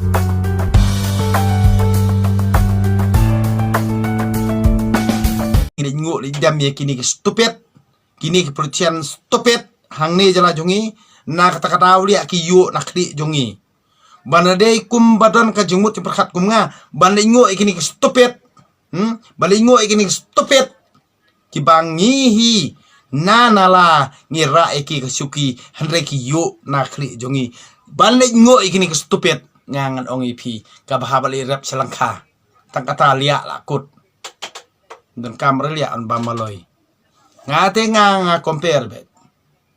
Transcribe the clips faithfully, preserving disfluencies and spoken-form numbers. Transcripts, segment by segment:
Ngi leit nguh leit dem ïa kine ki stupid, kine ki politician stupid hangne jylla jong ngi. Na kata ka daw liah ki ïuh na khlieh jong ngi. Ban dei kum ba don ka jingmut jingpyrkhat kum nga ban leit nguh ïa kine ki stupid. Hmm? Ban leit nguh ïa kine ki stupid. Kiba ngi hi na nala ngi rah ïa ki ka shuki, hynrei ki ïuh na khlieh jong ngi. Ban leit nguh ïa kine ki stupid. Nga ngan ong ïa phi, kaba hap leit rep sha lyngkha. Tang kata liah la kut. Donkam re liah un bam maloi. Nga te nga, nga compare beit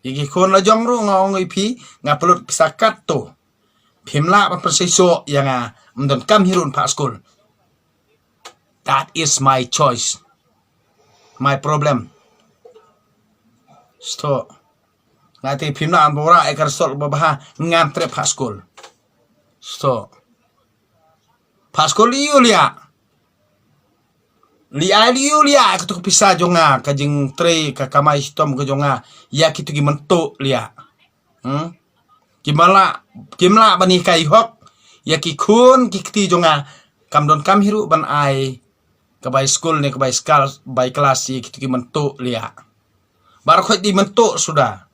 ïa ki khun la jong ruh. Nga ong ïa phi, nga pynlut pisa katto. Phim lah ban pynseisoh ïa nga, ym donkam hi ruh un phah skul. That is my choice, my problem. Stop. Nga te phim lah ban wanrah ïa ka result ba bha, ngam treh phah skul. Stop. Phah skul ïa u liah. Liah ïa u liah, katu ka pisa jong nga, ka jingtrei, ka kamai shitom ka jong nga ïa kitu ki mynta liah. Hmm? Kim lah, kim lah ban hikai hok ïa ki khun ki kti jong nga. Kam donkam hi ruh ban ai ka bai skul ne ka bai skul, bai klas ïa kitu ki mynta liah. Baroh khoit di mynta suda.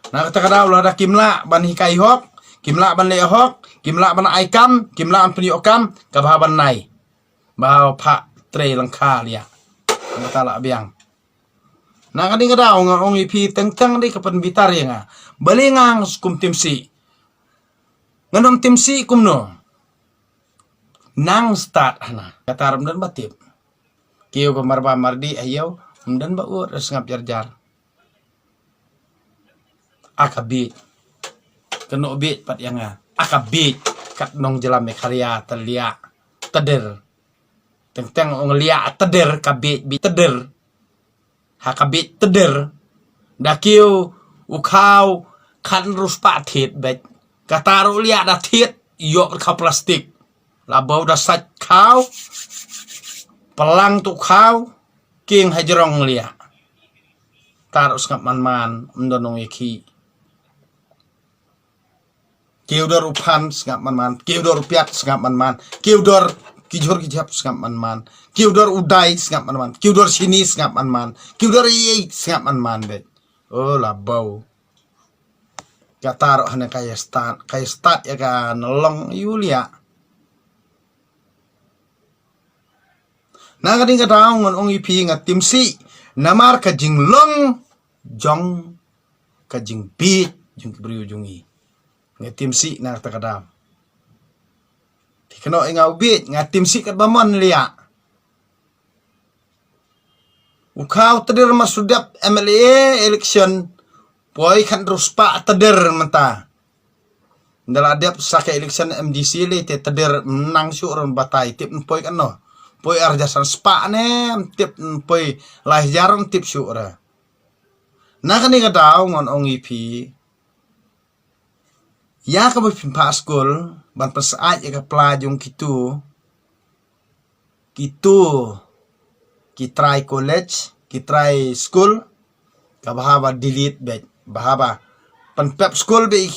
Na kata ka daw lada kim lah ban hikai hok, kim lah ban leh hok, kim lah ban ai kam, kim lah ban pynïoh kam, kaba hap ban nai. Ba hap phah trei lyngkha liah. Kata lah biang. Na kane ka daw nga ong ïa phi, teng teng dei ka pynbitar ïa nga. Balei nga skum timsi? Ngan ong timsi kumno? Nang stad hana. Kata ruh ym don ba tip. Kiew ka marba mardi aïew, ym don ba ut, sngap jar jar. Aka biej. Kano biej pat ïa nga. Aka biej. Kat nong jylla Meghalaya te liah. Teder. Teng teng ong liah teder, ka biej biej teder. Ha ka biej teder. Da kiew u khaw khatynriew spah thied beit. Kata ruh liah da thied, ïoh ka plastik. La bau da sait khaw. Plang tu khaw. King hajrong liah. Tar u sngap man man, ym don nong ïa ki. Kiew dor u phan sngap man man, kiew dor u piat sngap man man, kiew dor ki jhur ki jhep sngap man man, kiew dor u dai sngap man man, kiew dor shini sngap man man, kiew dor ei ei sngap man man beit. O la bau. Kata ruh hane ka ïa stad, ka ïa stad ïa ka nalong ïa u liah. Na ka ding ka daw ngan ong ïa phi nga timsi namar ka jinglong jong ka jingbiej jong ki briew jong ngi. Nga timsi na kata ka daw. Te kano nga u biej, nga timsi katba mon liah. U khaw teder ma shu dep M L A election, poi khatynriew spah teder mynta. Nda la dep sa ka election M D C lei te teder, ym nang shuh ruh batai, tip yn poi katno. Poi arhajar san spah ne, tip yn poi lai hajar, ym tip shuh ruh. Na kane ka daw ngan ong ïa phi, ïa kaba phin phah skul, ban pynsyaid ïa ka pla jong kitu, kitu ki trai college, ki trai skul, kaba hap ba delete beit, ba hap ba pynpep skul beit.